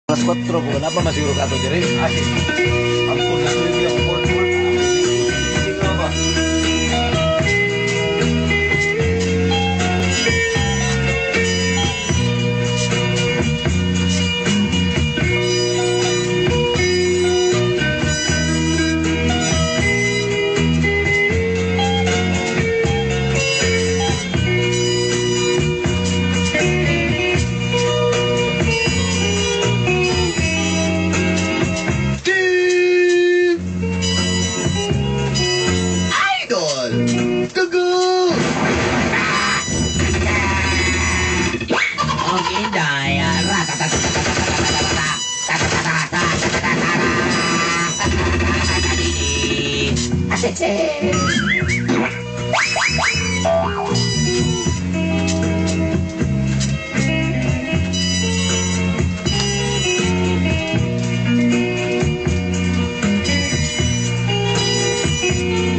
Alas 4 ko wala pa masiguro ka ato diri. Ay, ang full na sulit yung full full. Hindi nga ba? Team Idol! Gugu! Okay, Inday.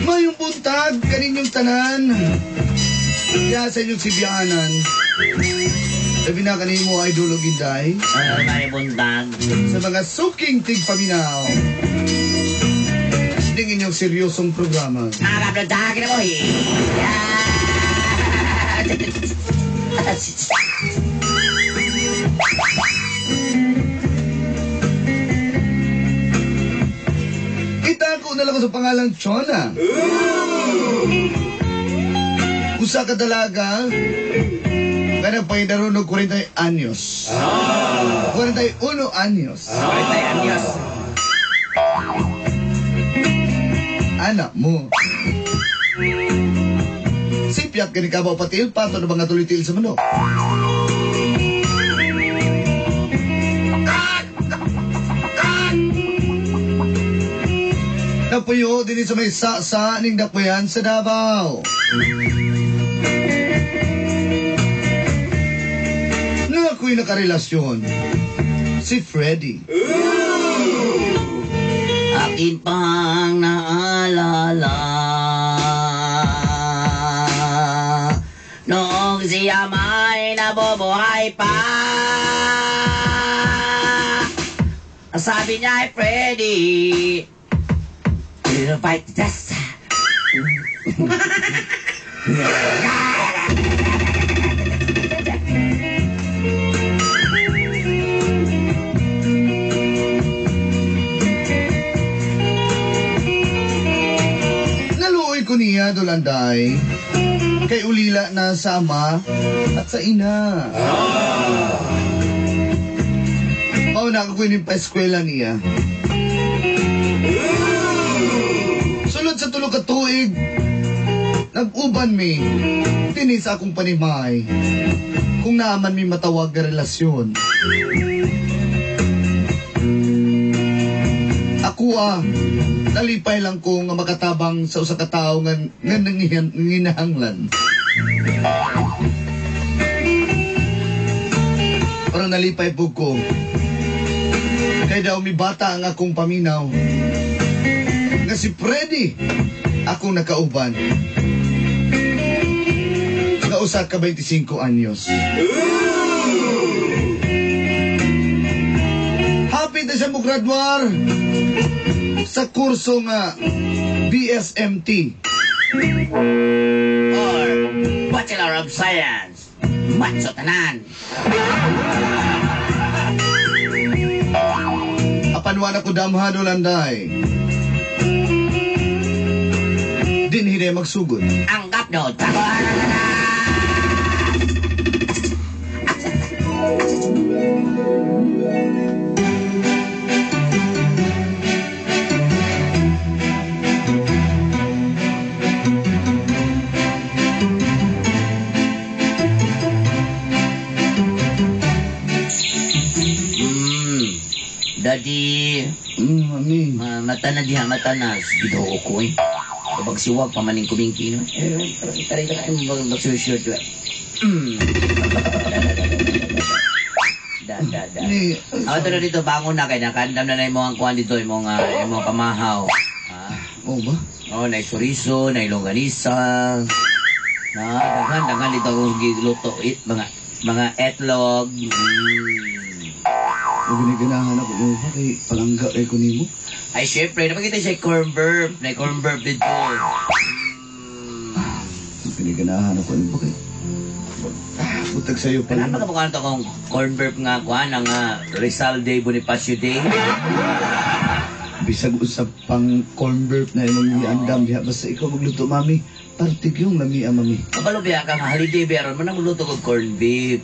Mayong buntag kaninyong tanan. Ya sa inyong sibianan. Labi na kanimo, Idol og Inday, May buntag. sa mga suking tigpaminaw ning inyong seryosong programa. Nakakablog na mo. Itako na lang ko sa pangalang Chona. Usa ka dalaga nga nagpahidaro og 40 anyos. 41 anyos. 40 anyos. Anak mo. Sipyak kini kabaw patil pato na mga tulitil sa manok. Napuyo din sa may sa ning dakbayan sa Davao. Na ako'y nakarelasyon. Si Freddy. Akin pang naalala noong siya may nabubuhay pa. Ang sabi niya ay, "Freddy, we'll fight the test." Naluoy ko niya, Dolanday. Kay ulila na sa ama at sa ina. Mao na ako yung pa-eskwela niya. Sulod sa 3 ka tuig, nag-uban mi, dinhi sa akong panimay, kung naaman mi matawag nga relasyon. Ako nalipay lang ko nga makatabang sa usa ka tawo nga nanginahanglan. Pero nalipay po ko. Kay daw mi bata ang akong paminaw. Nga si Freddy, akong nakauban. Nga usa ka 25 anyos. Happy na siya mo graduar sa kurso nga BSMT. Or Bachelor of Science. Matso tanan. Apan wala ko damhan o landay. Din hindi magsugod. Ang gapnod. Daddy, Mami. Mata na diha, mata na. Ginoo ko eh. Kapag siwag, pamaning kumingki, no? Eh, taray ka na, magsusyod. Da, da, da. Ni, Ako na dito, bangon na kay nakandam na na imong ang kuan dito, imong pamahaw. Ha? Oh ba? Oh, nay chorizo, nay longganisa. Na, daghan, daghan dito akong giluto. It, mga etlog. Huwag ni ganahan ako mo ba kay palangga kay ko nimo. Ay, syempre, napakita siya corn burp. Na corn burp dito. Huwag ni ganahan ako nimo kay. Butag sa'yo pa Kailangan lang. ba ka akong corn burp nga kuha ng Rizal Day, Bonifacio Day? Bisag usap pang corn burp na imong giandam diha basta ikaw magluto mami. Partig yung lami ah, mami. Kabalo biya ka nga holiday biya ron mo nang magluto kog corn beef.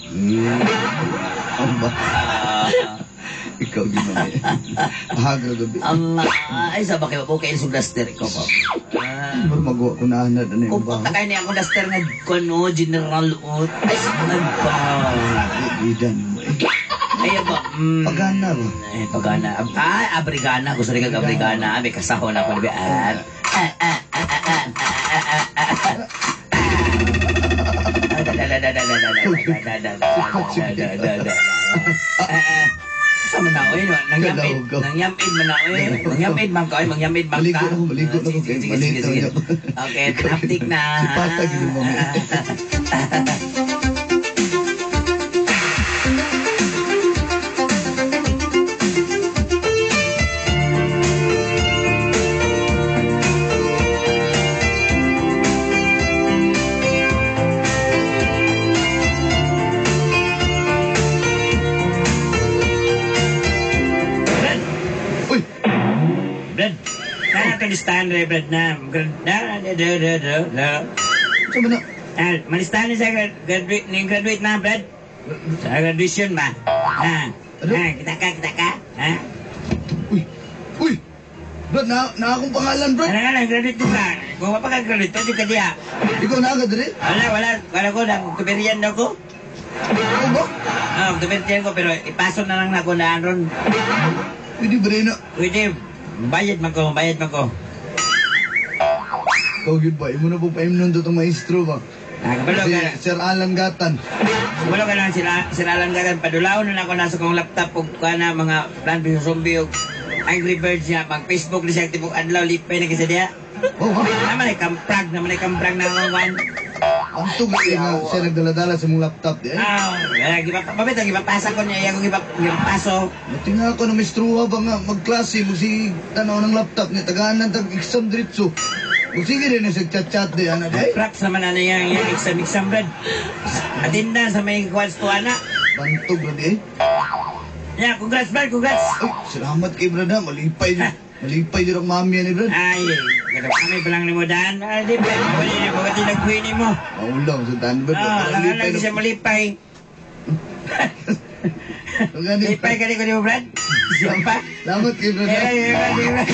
Ano ba? Ah, Ikaw di mami. Hagra gabi. ang ay sa bakit po kay sa duster ko pa. Ah, Pero magawa ko na anad ano yung kung ba? punta kayo niya akong duster nga kuno general ut. Ay sa nagpa. Idan mo eh. Ay ba? Pagana ba? Eh, pagana. Ah, abrigana. Gusto rin kag abrigana. May kasahon ako. Di ba? Ah, ah, ah, ah, ah, ah, ah, ah, ah, ah. Ah, da, da, da, da, da, da, da, da, da, da, da, da, da, da. Ah, ah. Sa man na, oy, nangyamid, nangyamid man na, oy, nangyamid man ka, oy, mangyamid man ka. Maligo na ako, maligo na ako. Sige, sige, Malito sige, sige. na ako. Okay, haptik na. Si Patag yun, mami. Brad, Uy! Brad, na ito listahan rin, Brad, na, na, na, na, na, na, na. Sa man na? Ah, malistahan na siya, graduate, ning graduate na, Brad. Sa graduation ba? Ah, Ano? ah, kita ka, kita ka, ha? Uy! Uy! Brad, na akong pangalan, Brad. Ano nga lang, graduate din ka. Kung mapag-graduate, pwede ka diya. Ikaw na agad rin? Wala, wala, wala ko, na, Octoberian na ko. Ikaw ba? Ah, Octoberian ko, pero ipaso na lang na ako na ron. Pwede ba rin na? Pwede, bayad man ko, bayad man ko. Ikaw yun ba? Imo na po paimnon to itong maestro ba? Ah, kabalo Si ka, Sir Alan Gatan. kabalo ka lang sila, sila lang gagan. Padulaon na ako nasa kong laptop ug kuha na mga Plan B Zombie ug Angry Birds niya. Mag Facebook na siya, tibok adlaw, lipay na kasi diya. Oh, ha? Naman ay kamprag, naman ay kamprag na ang one. Ang tugay nga siya nagdala-dala sa mong laptop di eh. Ah, mabit ang gipapasa ko niya, ako gipapaso. Matinga ako na maestruha ba nga magklase mo si tanaw ng laptop niya tagaan ng tag exam diretso. Mo sige rin na siya chat-chat di ana di. Props naman na niya yung exam exam brad. Atinda sa may kwas to ana. Bantog ra di eh. Yeah, congrats brad, congrats. Ay, salamat kay brad ha. Malipay. Malipay din ang mami ni brad. Ay, kada kami pa lang ni mo daan. Ah, di ba? Mawali na, bawat nagkuhin mo. Maulaw sa daan brad. Ah, lang lang siya malipay. Malipay. Lipay ka ni ko ni mo brad. Siya pa. Salamat kay brad. Eh, eh, brad, eh, brad.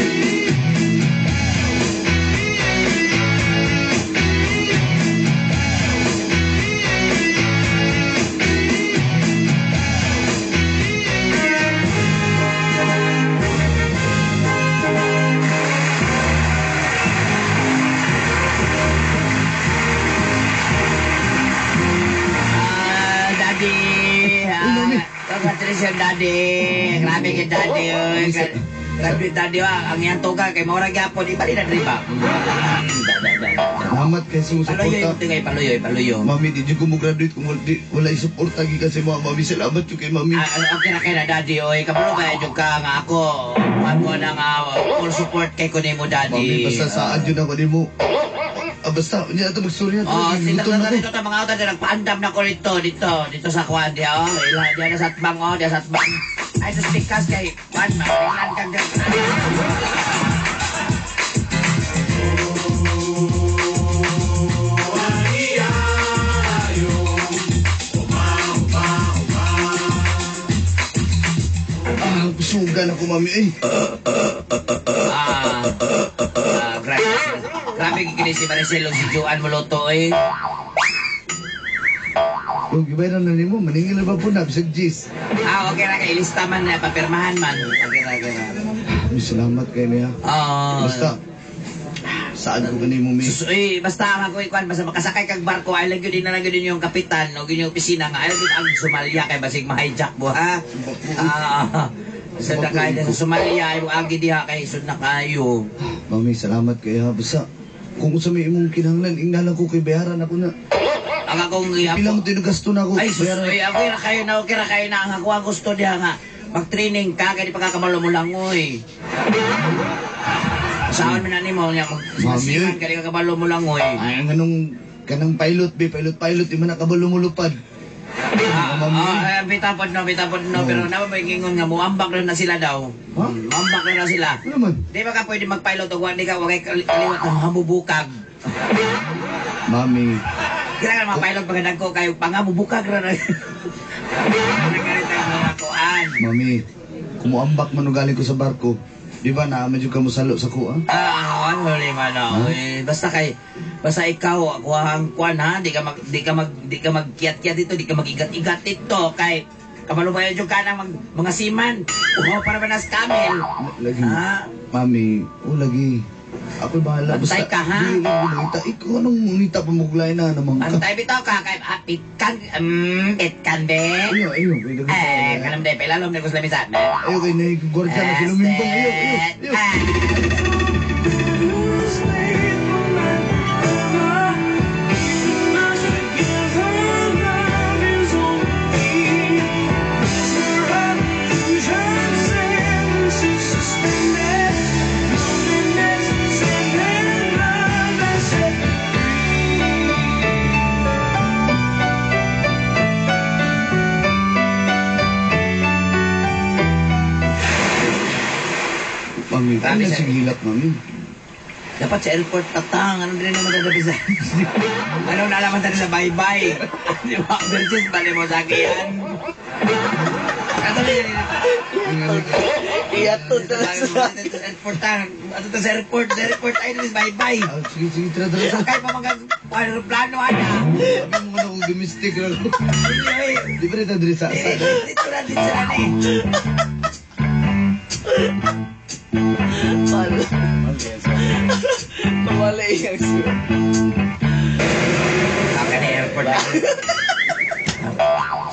Ah, Daddy. Uy, Mami. Congratulations, Daddy. Grabe kay Daddy. Oy. Grabe, Daddy. Ah. Ang iyang tuga kay Maura gyapon. Ibali na diri ba? Da, da, da, da. Salamat kay sa Paluyoy, suporta. tingay, paluyoy, paluyoy. Mami, di ko mo graduate kung wala isuporta gikan sa mga mami. Salamat yun kay mami. Ah, okay na kay na, Daddy. Oy, kabalo kay jud ka nga ako. Kuan mo na nga full support kay kunin mo, Daddy. Mami, basta saan yun ako nimo. Ah, basta, hindi na ito magsurya. Oh, Gutom na sila ko. dito ta mga auto nagpaandam na ko dito, dito, dito sa kuan diha oh. Ila diha na sa atbang oh, diha sa atbang. Ay sa pikas kay kuan maringlan kag Ah, sugan ako, mami. Eh. Ah, ah, grabe. Grabe kini si Maricel ug si Joan Moloto eh. Kung gibayaran na nimo, maningil na ba po na, bisag G's. Ah, okay ra kay ilista man na papirmahan man. Okay ra, okay ra. Mami, salamat kay niya. Ah. Basta, saan ko kanimo, mi? Sus, eh, basta ang ako ikuan, basta makasakay kag barko, ay lang yun na lang yun yung kapitan, o yun yung opisina nga, ay lang yun ang Somalia kay basig ma-hijack mo, ha? Ah, sa dakay sa Somalia, ay mo agi diha kay sud na kayo. Mami, salamat kay ha. Basta, kung unsa may imong kinahanglan, ingnalan ko kay bayaran ako na. Ang akong Pila mo tinugasto na ako. Ay, sus, Bayaran. ay, okay ra kayo na, okay ra kayo na. Ang ako ang gusto diha nga. Mag-training ka, kaya di pa kakamalo mo langoy. Saan man na nimo niya Mami, mag ka di ka kabalo mo langoy. Ay, ang anong kanang pilot be, pilot pilot di man nakabalo mo lupad. Mami. Bitapod no, bitapod no, Oo. pero naman ba ingon nga muambak na sila daw. Ha? Muambak na sila. Ano man? Di ba ka pwede mag-pilot og di ka wagay kaliwat ng hamubukag. Mami, Kailangan mga pilot pag nagko kayo pangamubukag ra na. Nagkalita ang mga kuan. mami, kumuambak man og galing ko sa barko. Di ba na medyo ka mosalo sa kuha? Ah, ano man no. Eh, basta kay basta ikaw kuhang kuan ha, di ka magkiyat-kiyat dito, di ka magigat-igat dito kay kabalo ba yun ka ng mga seaman. Uhaw para ba nas camel. Lagi. Ha? Mami, oh lagi. Ako'y bahala. Bantay ka, ha? Di, unita. Ikaw anong unita pa muglay na naman ka? Bantay bitaw ka kay pitkan pitkan be. Ayo, ayo. Kay daghan Eh, pa. kanam de pelalom na ko sa lamisa. Ayo kay na gwardiya na silumimbang. Ayo, ayo, ayo. Mami, ano Mami, na sir. sige hilak, mami? Dapat sa airport tatang, ano din naman dadabi sa... Ano na alaman tayo sa bye-bye? Di ba? Versus bali mo sa akin. Iyato Sa airport tang. Ato ta sa airport, sa airport ay dili bye-bye. Ah, sige, sige, tara, tara, tara. Sakay pa mga aeroplano ana. Sabi mo na kung domestic lang. Di ba rito diri sa asa? Dito na dito na ni. Pamala iyang siya. Aka na airport na.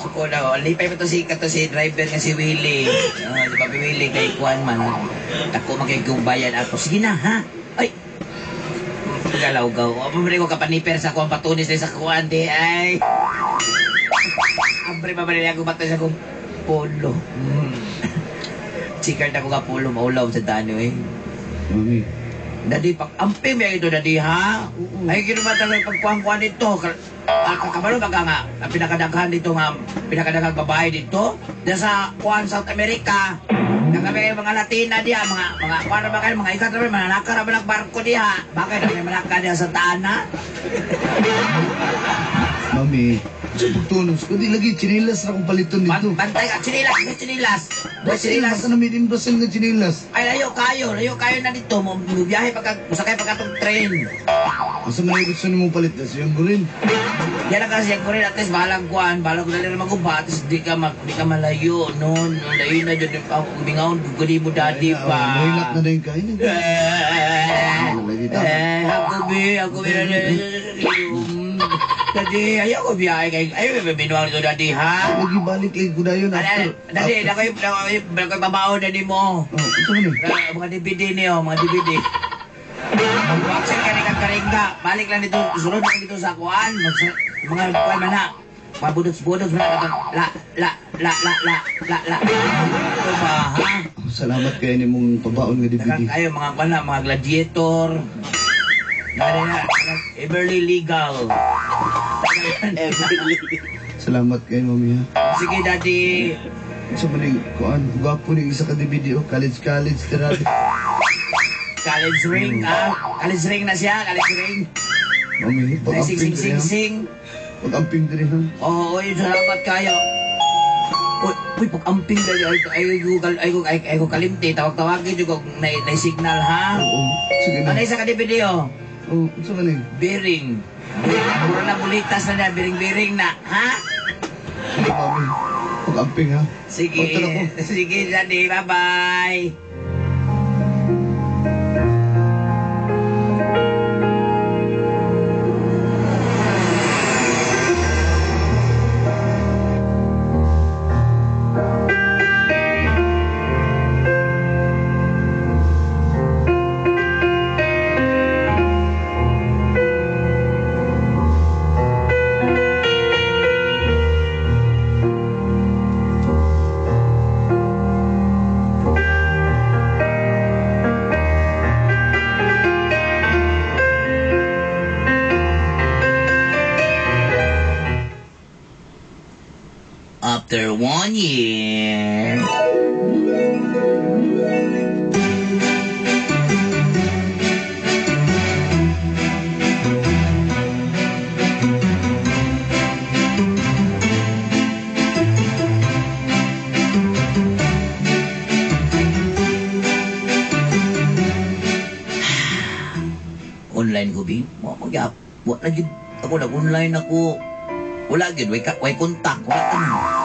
Suko na, oh. Lipay pa to si kato si driver nga si Willie. Di ba Willie kay Kuan man. Dako man kay bayan ato. Sige na ha. Ay. Galaw gaw. O pamari ko kapaniper sa kuan patunis sa kuan di ay. Ambre pa man ako bato sa akong polo. Chikard ako nga polo maulaw sa dano eh. Mami, Dadi, pag amping may ito, dadi, ha? Ay, ginawa talaga pagkuhan-kuhan dito. Kakabalo ba ka nga, ang pinakadaghan dito nga, pinakadaghang babae dito? Diyan sa kuhan South America. Nagkami mga Latina diya, mga kuhan na ba kayo, mga ikat na ba, mga nakar na ba ng barko diya? Bakit na may malaka diya sa Taana? Mami, sa pagtunos ko, di lagi, chinilas na akong paliton dito. Bantay ka, chinilas, may chinilas. May Brazil, chinilas. basta na made in Brazil nga chinilas. Ay, layo kayo na dito. Mubiyahe pagka, musakay pagka tong train. Asa man yung gusto nimo palit na siyang gurin. Yan ang kasi ko rin, at least bahalang kuan, bahalang ko dali maguba, at least di ka malayo, no, no, layo na dyan, bingaon, guguli mo daddy pa. Mahilak na din kayo. Eh, Lagi tama. eh, ako bi, daddy, ayaw ko biyahe kay, ayaw ko binuang nito daddy, ha? Lagi balik lagi ko dayon Daddy, daddy, nakoy babaw daddy mo. Oh, ito man eh. Mga DVD niyo, mga DVD. Mag-vaccine ka ni Kakaringa. Balik lang dito, sunod lang dito sa kuan. Mga kuan man na. Mga budots-budots man na. La, la, la, la, la, la, la. Ito ba, ha? Oh, salamat kayo ni mong pabaon nga DVD. Daghang kayo, mga kuan na, mga gladiator. Nari na, Everly Legal. Everly. Salamat kayo, mami ha. Sige, daddy. Sa maning kuan, gwapo ni isa ka DVD oh, college college tira. College ring, ah. College ring na siya, college ring. Mami, Ay, sing, pag-amping sing, diri sing, ha. sing. Pag-amping diri ha. Oo, oy, salamat kayo. Uy, uy, pag-amping dali, ay, ay, ay, ay, ay, ay, ay, kalimti, tawag-tawagin yung kung na signal, ha? Oo, sige na. Ano isa ka DVD, oh? Oo, sa maning. Biring. Biring, mura na bulitas na niya, biring-biring na, ha? Sige, mami. Pag-amping ha. Sige, Punta na ko. sige, daddy, bye-bye. After one year. Online ko bi mo magyap wa na gyud ako, nag-online ako, wala gyud, way contact, wala tanan.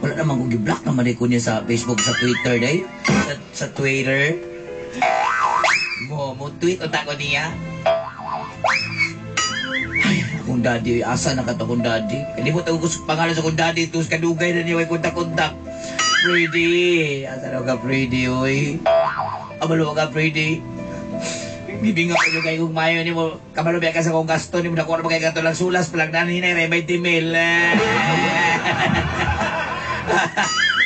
Wala naman ko, gi-block naman ko niya sa Facebook, sa Twitter day, sa Twitter mo mo tweet unta ko niya. Ay, akong daddy, asa na ka to akong daddy? Kalimot ako sa pangalan sa akong daddy, tus kadugay na niya way kontak-kontak. Freddy! Asa na ka, Freddy, oy? Amalo ka, Freddy. Gibinga ko yung kay kung mayo ni mo. Kabalo biya ka sa kong gasto ni mo. Nakuha na ba kay gato lang sulas palang nanin hinay 20 mil.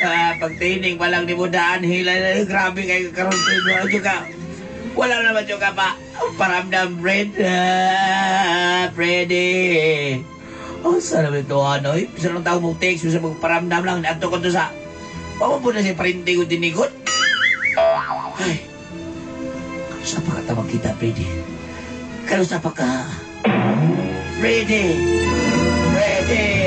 Ah, pagtining pa lang ni mo daan hila. Grabe kay karon, Fred. Wala ka. Wala naman juga pa. Paramdam, Fred. Ah, Freddy. Oh, sana ba ito, ano? Eh? Bisa lang tao mong text, bisa magparamdam lang. Ato ko to sa... Paano po na siya parente ko tinigot? Ay, kamusta pa ka tawag kita, Freddy? Kamusta pa ka? Freddy! Freddy!